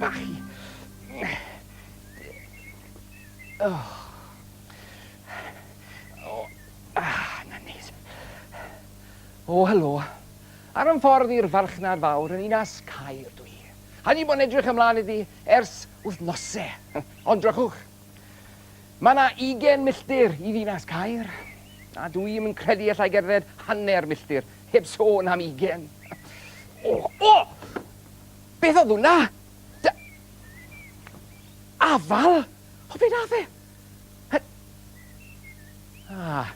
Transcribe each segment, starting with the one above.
bach i. Oh. O, ah, na neis. O, helo. Ar yn ffordd i'r farchnad fawr yn Ninas Caer dwi. A ni bod yn edrych ymlaen iddi ers wythnosau. Ond drychwch, mae yna ugain milltir i Ddinas Caer, a dwi ddim yn credu allai gerdded hanner milltir, heb sôn am ugain. O, o! Beth oedd hwnna? Dy... Afal? O, be nath e? Ah.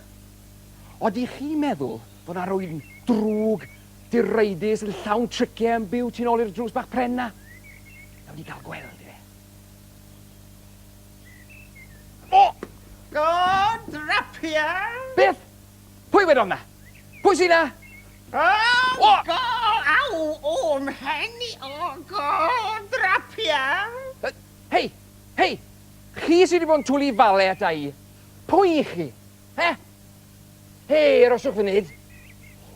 Odych chi'n meddwl bod 'na rywun drwg, direidus, yn llawn triciau yn byw tu nôl i'r drws bach pren 'na? Nawn ni gael gweld, ife? O! Go drapia! Beth? Pwy wedodd 'na? Pwy sy 'na? O! Go! Aw! O, mhen i! O, go drapia! Hei! Hei! Chi sy 'di bod yn twlu fale ata i! Pwy 'ych chi? He? Hei, aroswch funud.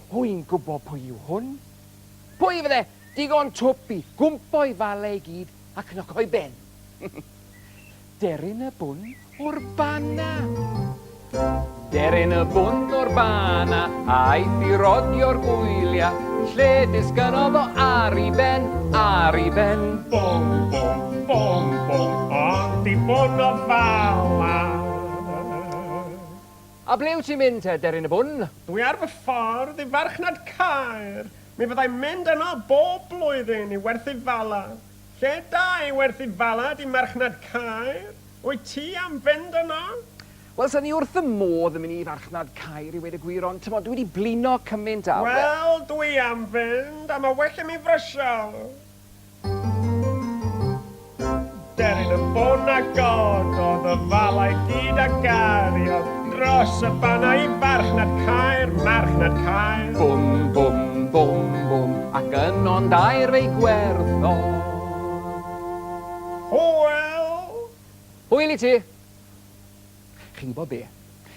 Hwy'n gwybod pwy yw hwn. Pwy fydde digon twp i gwmpo i fale i gyd a cnoco'i ben? Deryn y bwn o'r Bana. Deryn y bwn o'r Bana aeth i rodio'r gwylia, lle disgynnodd o ar 'i ben, ar 'i ben. Bom, bom, bom, bom, ond i bwn o fala. A ble wyt ti'n mynd te, Deryn y Bwn? Dwi ar fy ffordd i farchnad Caer. Mi fyddai'n mynd yno bob blwyddyn i werthu fala. Lle da i werthu fala ydi marchnad Caer. Wyt ti am fynd yno? Wel, 'sen i wrth fy modd yn mynd i farchnad Caer i weud y gwir, ond t'mod, dwi wedi blino cymaint a, wel... Wel, dwi am fynd, a ma' well i mi frysio. Deryn y bwn a gododd y fala i gyd a gariodd dros y banna i farchnad Caer, marchnad Caer. Bwm, bwm, bwm, bwm, ac yno'n dair fe'i gwerthodd. Hwyl! Hwyl i ti! Chi'n gwybod be?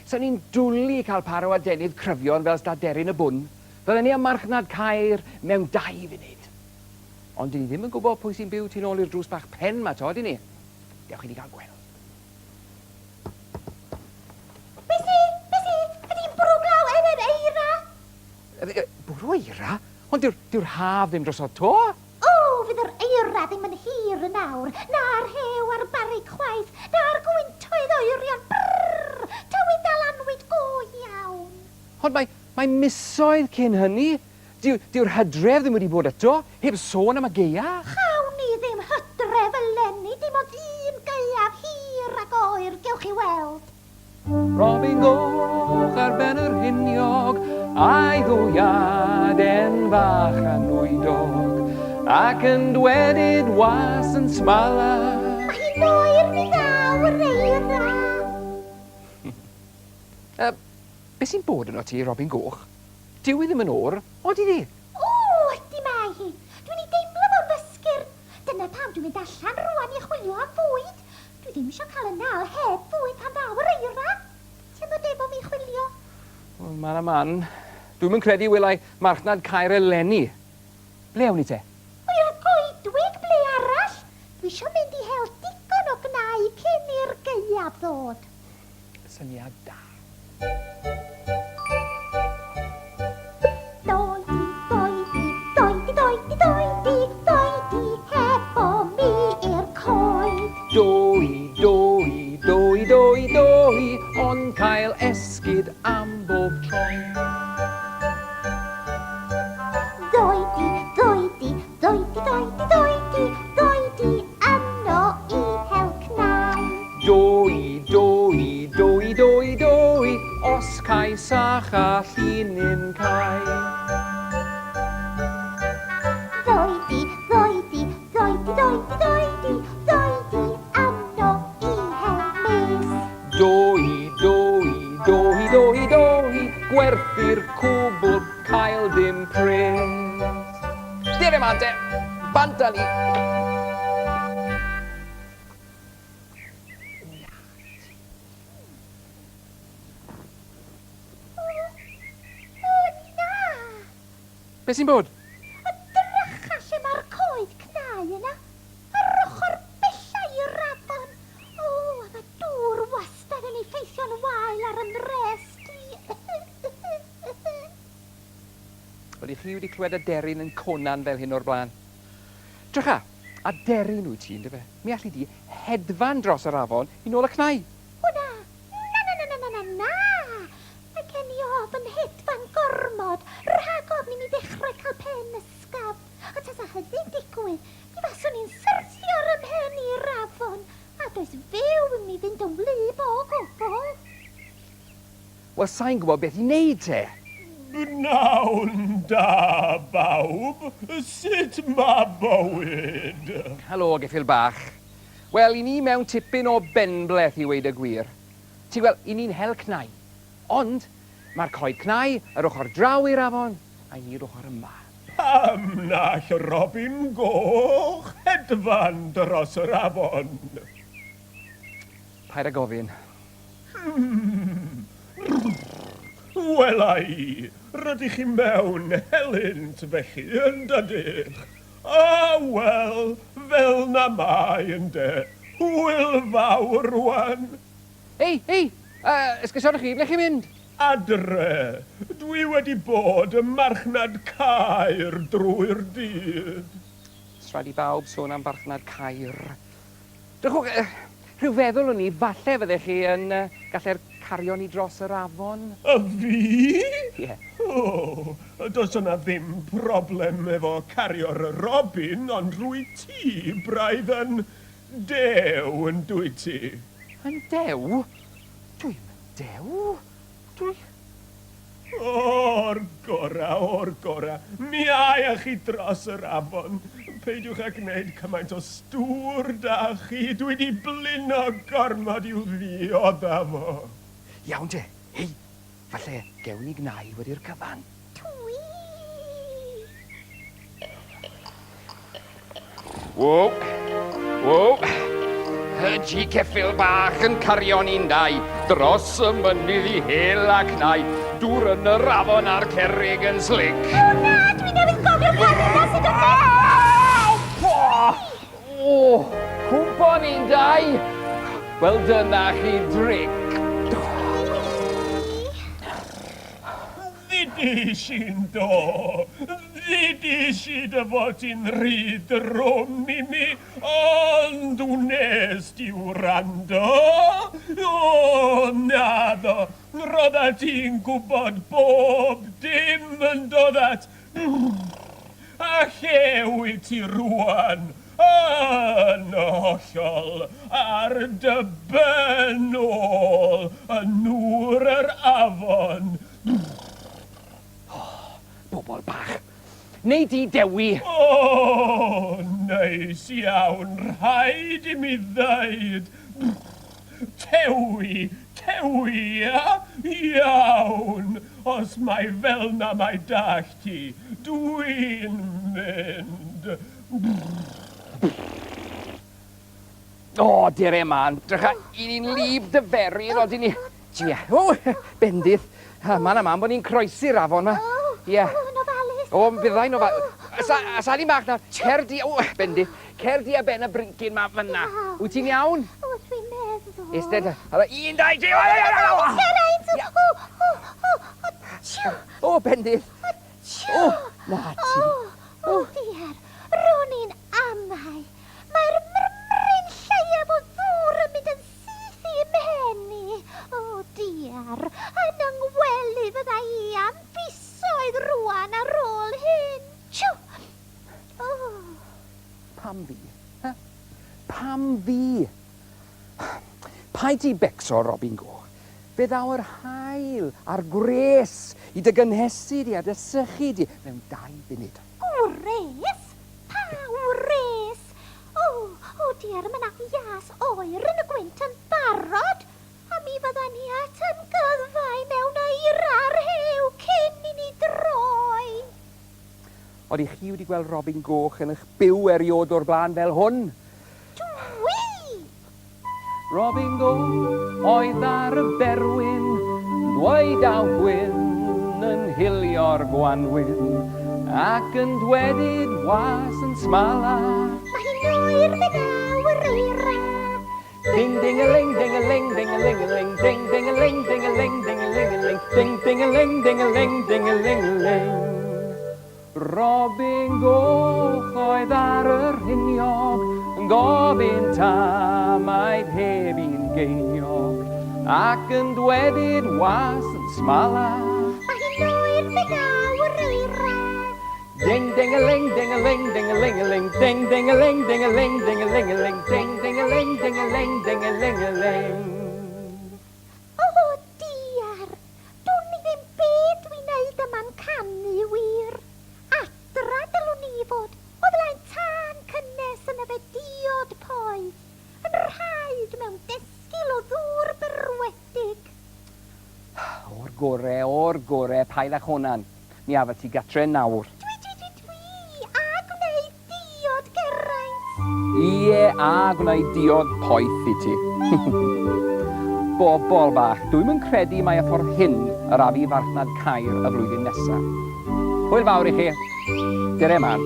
Sen ni'n dwli cael par o adenydd cryfion fel s'da deryn y bwn. Fydden ni ym marchnad Caer mewn dau funud. Ond 'dyn ni ddim yn gwybod pwy sy'n byw tu nôl i'r drws bach pren 'ma 'to, ydyn ni? Dewch i ni gael gweld. Be sy? Be sy? Ydy hi'n bwrw glaw yn yr eira? Bwrw eira? Ond dyw'r dyw'r haf ddim drosodd 'to. O, fydd yr eira ddim yn hir yn awr, na'r rhew a'r barrug chwaith, na'r gwyntoedd oerion, brrr, tywydd dal annwyd go iawn. Ond mae, mae misoedd cyn hynny. Dyw, dyw'r hydref ddim wedi bod eto, heb sôn am y gaea. Chawn ni ddim hydref eleni, dim ond un gaeaf hir ac oer, gewch chi weld. Robin Goch ar ben yr hiniog, a'i ddwy aden fach a nwydog, ac yn dwedyd was yn smala. Mae hi'n oer mi ddaw yr eira. Yy, be sy'n bod yno ti, Robin Goch? Dyw hi ddim yn oer, odi hi? O, ydy mae hi. Dwi'n ei deimlo fo'n f'ysgyrn. Dyna pam dwi'n mynd allan rŵan i chwilio am fwyd. Dwi ddim isio cael 'y nal heb fwyd pan ddaw yr eira. Ti am ddod efo fi i chwilio? Wel, man a man. Dwi'm yn credu welai marchnad Caer eleni. Ble awn ni te? O, i'r goedwig, ble arall? Dwi isio mynd i hel digon o gnau cyn i'r gaeaf ddod. Syniad da. Doi di, doi di, doi di, doi di, doi di, doi di hefo mi i'r coed. Doi, doi, doi, doi, doi, ond cael esgid am bob troed. Doi di, doi di, doi di, doi di, doi di, doi di yno i hel cnau. Doi, doi, doi, doi, doi, os cai sach a llinyn cau. Ddoi di, ddoi di, ddoi di, ddoi di, ddoi di, ddoi di yno i hel mes. Doi, doi, doi, doi, doi, gwerthu'r cwbl, cael dim pres. Dere 'ma te, bant â ni. O, o na! Be sy'n bod? Y drycha lle mae'r coed cnau yna. Ar ochr. chi wedi clywed aderyn yn conan fel hyn o'r blaen? Drycha, aderyn wyt ti, yndyfe? Mi alli di hedfan dros yr afon i nôl y cnau. O na! Na na na na na na na! Mae gen i ofn hedfan gormod, rhag ofn i mi ddechrau cael pen ysgafn. A tasa hynny'n digwydd, mi faswn i'n syrthio ar 'y mhen i'r afon, a does fyw i mi fynd yn wlyb o gwbl. Wel, sa i'n gwybod beth i wneud te. Bnawn da bawb, sut ma bywyd? Helo, geffyl bach. Wel, i ni mewn tipyn o benbleth i weud y gwir. Ti'n gweld, i ni'n hel cnau. Ond, mae'r coed cnau yr ochr draw i'r afon, a i ni'r ochr yma. Pam na all Robin Goch hedfan dros yr afon? Paid â gofyn. Hmm. Wela i, rydych chi mewn helynt felly, yn dydych? A wel, fel 'na mae ynde. Hwyl fawr rwan. Hei, hei! Yy, esgusodwch chi, ble chi'n mynd? Adre. Dwi wedi bod ym marchnad Caer drwy'r dydd. S'rhaid i bawb sôn am farchnad Caer. Drychwch, rhyw feddwl o'n i, falle fyddech chi yn gallu'r cario ni dros yr afon? Y fi? Ie. O, does yna ddim problem efo cario'r robin, ond rwyt ti braidd yn dew, yn dwyt ti? Yn dew? Dwi'm yn dew. Dwi... O'r gora, o'r gora. Mi ai â chi dros yr afon. Peidiwch â gwneud cymaint o stŵr 'da chi. Dwi 'di blino gormod i'w ddiodda fo. Iawn te. Hei, falle gewn ni gnau wedi'r cyfan. Dwi. Wow! Wow! Y ji ceffyl bach yn cario ni'n dau dros y mynydd i hel a cnau, dŵr yn yr afon a'r cerrig yn slic. O na, dwi newydd gofio pa ddinas sydd yn O, cwmpo ni'n dau! Wel dyna chi dric. Ddudish i'n do, ddudish i dy fod ti'n rhy drwm i mi, ond wnes di wrando? O, naddo, roddat ti'n gwybod bob dim yn doddat. A lle wyt ti rŵan? Yn hollol ar dy ben ôl yn nŵr yr afon. O, bobol bach. Nei di dewi? O, neis iawn, rhaid i mi ddeud. Tewi, tewi, ia? Iawn, os mai fel 'na mae dallt ti, dwi'n mynd. O, dere man. Drycha, i ni'n lib dyferydd, o, dyn ni... Ie, o, bendith. Man a man bod ni'n croesi'r afon ma. Ie. O, yn ofalus. O, byddai'n ofalus. A Sali bach nawr, cer di... O, bendith. Cer di a ben y brincyn ma fyna. Wyt ti'n iawn? O, dwi'n meddwl. Eistedd. Un, dau, tri... Geraint! O, o, o, o, tiw! O, bendith. O, na ti. O, o diar. Ro'n i'n amau. Mae'r mrymryn lleiaf o ddŵr yn mynd yn syth i mhen i. O diar, yn yng ngwely fydda i am fisoedd rŵan ar ôl hyn. Tiw! O! Pam fi? He? Pam fi? Paid ti becso, Robin Goch. Fe ddaw yr haul a'r gwres i dy gynhesu di a dy sychu di mewn dau funud. Gwres? Pa wres? O, o diar, mae 'na ias oer yn y gwynt yn barod! A mi fyddan ni at ymgyddfau mewn eira rhew cyn i ni droi! Odych chi wedi gweld Robin Goch yn eich byw eriôd o'r blaen fel hwn? Dwi! Robin Goch oedd ar y berwyn, dweud a gwyn yn hilio'r gwanwyn, ac yn dwedyd was yn smala. Mae hi'n oer fe ddaw yr eira. Ding ding a ling ding a ling ding a ling a ling ding ding a ling ding a ling ding a ling a ling ding ding a ling ding a ling ding a ling a ling. Robin goch oedd ar y rhiniog yn gofyn tamaid heb un geiniog ac yn dwedyd was yn smala. Mae hi'n oer fe ddaw yr eira. Ding ding a ling ding a ling ding a ling a ling ding ding a ling ding a ling ding a ling a ling ding ding a ling ding a ling ding a ling a ling. O diar, dwn i ddim be dwi'n neud yma'n canu wir. Adra dylwn i fod, o flaen tân cynnes yn yfed diod poeth, yn rhaid mewn desgil o ddŵr berwedig. O'r gore, o'r gore, paid â chonan. Mi af â ti gatre nawr. Dwi, dwi, dwi, dwi, a gwneud diod Geraint. Ie, a gwneud diod poeth i ti. Bobol bach, dwi'm yn credu mai y ffordd hyn yr af i farchnad Caer y flwyddyn nesa. Hwyl fawr i chi. Dere mân.